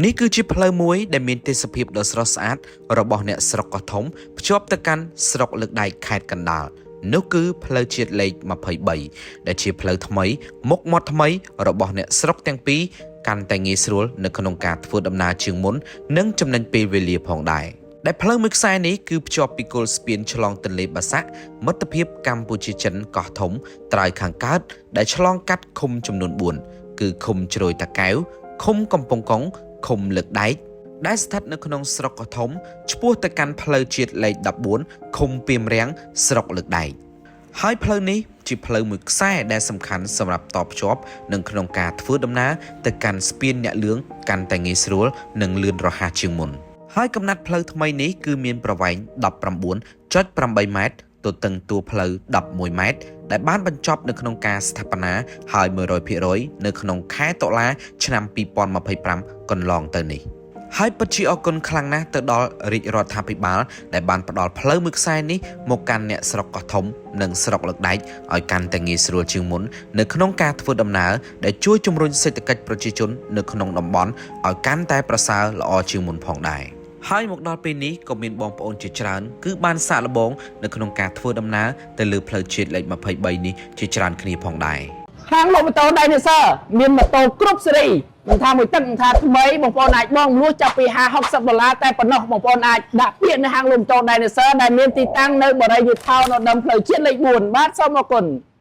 នេះគឺជាផ្លូវមួយដែលមានទេសភាពដ៏ស្រស់ស្អាតរបស់អ្នកស្រុកកោះធំភ្ជាប់ទៅកាន់ស្រុកលើកដែកខេត្តកណ្ដាលនោះគឺផ្លូវជាតិលេខ23ដែលជាផ្លូវថ្មីមុខមាត់ថ្មីរបស់អ្នកស្រុកទាំងពីរកាន់តែងាយស្រួលនៅក្នុងការធ្វើដំណើរជាងមុននិងចំណេញពេលវេលាផងដែរដែលផ្លូវមួយខ្សែនេះគឺភ្ជាប់ពីគល់ស្ពានឆ្លងទន្លេបាសាក់មិត្តភាពកម្ពុជាចិនកោះធំត្រើយខាងកើតដែលឆ្លងកាត់ឃុំចំនួន4គឺឃុំជ្រោយតាកែវឃុំកំពង់កុងឃុំលើកដែកដែលស្ថិតនៅក្នុងស្រុកកោះធំឆ្ពោះទៅកាន់ផ្លូវជាតិលេខ14ឃុំពាមរាំងស្រុកលើកដែកហើយផ្លូវនេះជាផ្លូវមួយខ្សែដែលសំខាន់សម្រាប់តភ្ជាប់និងក្នុងការធ្វើដំណើរទៅកាន់ស្ពានអ្នកលឿងកាន់តែងាយស្រួលនិងលឿនរហ័សជាងមុនហើយកំណាត់ផ្លូវថ្មីនេះគឺមានប្រវែង19.8ម៉ែត្រទទឹងតួផ្លូវ11ម៉ែត្រដែលបានបញ្ចប់នៅក្នុងការស្ថាបនាហើយ100%នៅក្នុងខែតុលាឆ្នាំ2025កន្លងទៅនេះហើយពិតជាអរគុណខ្លាំងណាស់ទៅដល់រាជរដ្ឋាភិបាលដែលបានផ្ដល់ផ្លូវមួយខ្សែនេះមកកាន់អ្នកស្រុកកោះធំនិងស្រុកលើកដែកឲ្យកាន់តែងាយស្រួលជាងមុននៅក្នុងការធ្វើដំណើរដែលជួយជំរុញសេដ្ឋកិច្ចប្រជាជននៅក្នុងតំបន់ឲ្យកាន់តែប្រសើរល្អជាងមុនផងដែរហើយមកដល់ពេលនេះក៏មានបងប្អូនជាច្រើនគឺបានសាកល្បងនៅក្នុងការធ្វើដំណើរទៅលើផ្លូវជាតិលេខ23នេះជាច្រើនគ្នាផងដែរ ហាងលក់ម៉ូតូ Dinosaur មានម៉ូតូគ្រប់ស៊េរីមិនថាមួយទឹកមិនថាថ្មីបងប្អូនអាចបងលួចចាប់ពី50 60ដុល្លារតែប៉ុណ្ណោះបងប្អូនអាចដាក់ពាក្យនៅហាងលក់ម៉ូតូ Dinosaur ដែលមានទីតាំងនៅបរិយាថោននៅដើមផ្លូវជាតិលេខ4បាទសូមអរគុណ។